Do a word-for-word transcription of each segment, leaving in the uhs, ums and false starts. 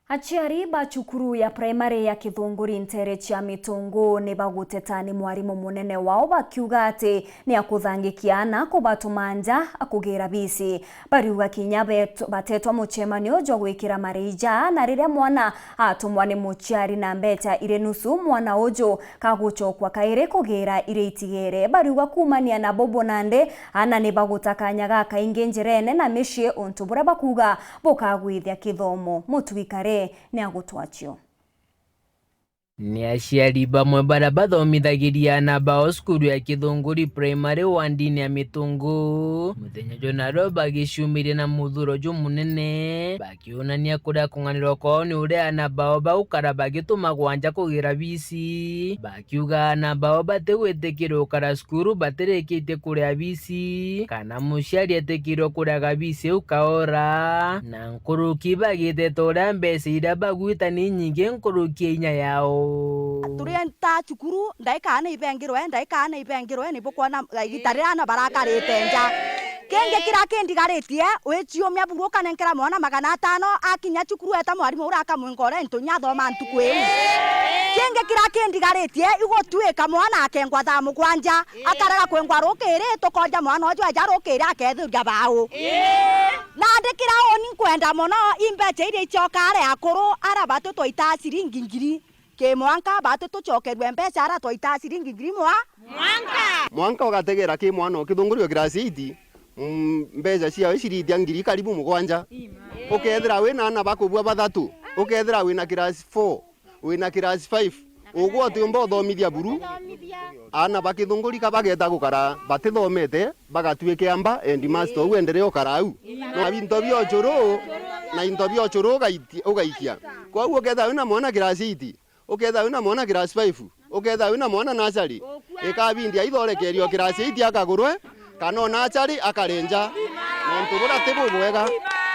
Aciari ba cukuru ya primary ya Kithunguri nteere cia Mitungu ni baguteta ni mwarimu munene wao, bakiuga ati ni akuthangikia aana kubatuma nja kugira bisi. Bariuga kinya bet-, batetwa mucemanio jwa gwikira marija, na riria mwana atumwa ni muciari na mbeca iri nusu, mwana uju kagucokwa kairi kugira iria itigere. Bariuga kuumania na bobo nandi, aana ni baguta kanya gakaingi njirene na micii, untu buria bakuuga bukagwithia kithomo. Mutwikare ni agutwacio. Ni aciari bamwe baria bathomithagiria aana bao cukuru ya Kithunguri Primary wandini ya Mitungu, muthenya jwa narua bagiciumirie na muthuro jumunene, bakiunania kuria kung'anirwa kwao ni uria aana bao baukara bagitumagwa nja kugira bisi. Bakiuga aana bao batigwitikirwa gukara cukuru batirikitie kuria bisi, kana muciari etikirwe kuria gabisi iu kaora, na nkuruki bagiteta uria mbeca iria bagwita ni inyingi nkuruki ya inya yao. Turienta cukuru, ndaika ana ibengirwe, ndaika ana ibengirwe, ni bukwona igita riria ana barakarite nja. Kingi kiria kindigaritie, wiciumia buru ukanenkera mwana magana atano, akinya cukuru eta mwarimu uria akamwinga uria into inya athoma ntuku iu. Kingi kiria kindigaritie, igutwika mwana akengwa thaa mugwanja, akarega kwengwa rukiri, tukoja mwana uju aja rukiri akethiria bau. Nandi kiria uni nkwenda mono, imbeca iria icoka aria akuru, aria batu twaita ciringi ngiri. Ki mwanka, batu tucokerue mbeca aria twaita ciringi ngiri mwa-, mwanka. Mwanka ugategera ki mwana ukithungurio class eight, mm, mbeca ciao iciritia ngiri karibu mugwanja. Ukethira wina ana bakubua bathatu, ukethira wina class four, wina class five, ugwe utiumba uthomithia buru. Ana bakithunguri ka bageta gukara batithomete, bagatwike amba, headmaster uu enderea ukara au. Na into bia ucuru, na into bia ucuru ugaiti-, ugaikia. Kwou ukethira wina mwana class eight, ukethira wina mwana class five, ukethira wina mwana nursery, ikabindi aithorekerio class eight akagurwe, kana o nursery akarenja. Nontu buria ti bubwega.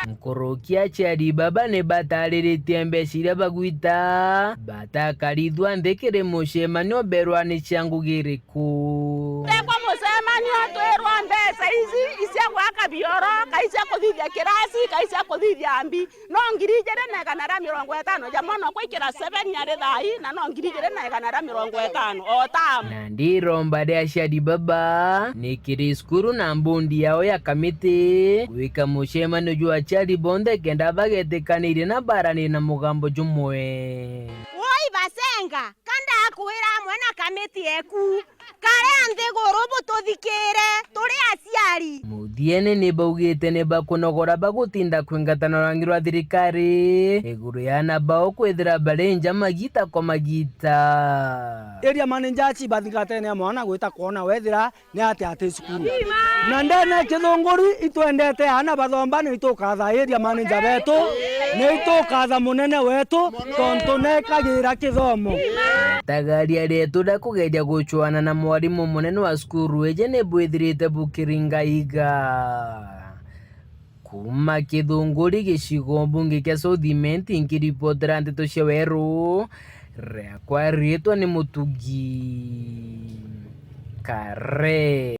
Nkuruki aciari baba ni batariritie mbeca iria bagwita, batakarithua nthi kiri mucemanio berwa ni cia ngugi iriku. Tekwa mucemanio twirwa mbeca ici icia gwaka bioro, kai cia kuthithia kirasi, kai cia kuthithia mbi. No ngiri ijiri na igana ria mirongo itano ja mwana ukwa ikira seven ari thai, na no ngiri ijiri na igana ria mirongo itano o tamu. Na ndiromba ria aciari baba ni kiri cukuru na mbundi yao ya kamiti gwika mucemanio jwa aciari bonthe kenda bagetikanirie na baranire na mugambo jumwe. Woi basenga, ka ndakwira amwe na kamiti eku, kare a nthiguru bututhikire, turi aciari. Muthiene ni baugite ni bakunogora bagutinda kwingatana rwangi rwa thirikari iguru ya ana bao kwithira bari nja magita kwa magita. Area manager aci bathingatene ya mwana gwita kwona wethira ni atia ati cukuru. Na ndene Kithunguri itwendete aana bathomba, ni itukatha area manager betu, ni itukatha munene wetu, tontu nekagira kithomo. Tagaria rietu ria kugeria gucwana na mwarimu munene wa cukuru iji ni bwithirite bukiringa iga. Kuuma Kithunguri gicigo mbunge kia South Imenti, nkiripotera nteto cia Weru, riakwa riitwa ni Mutugi Kare.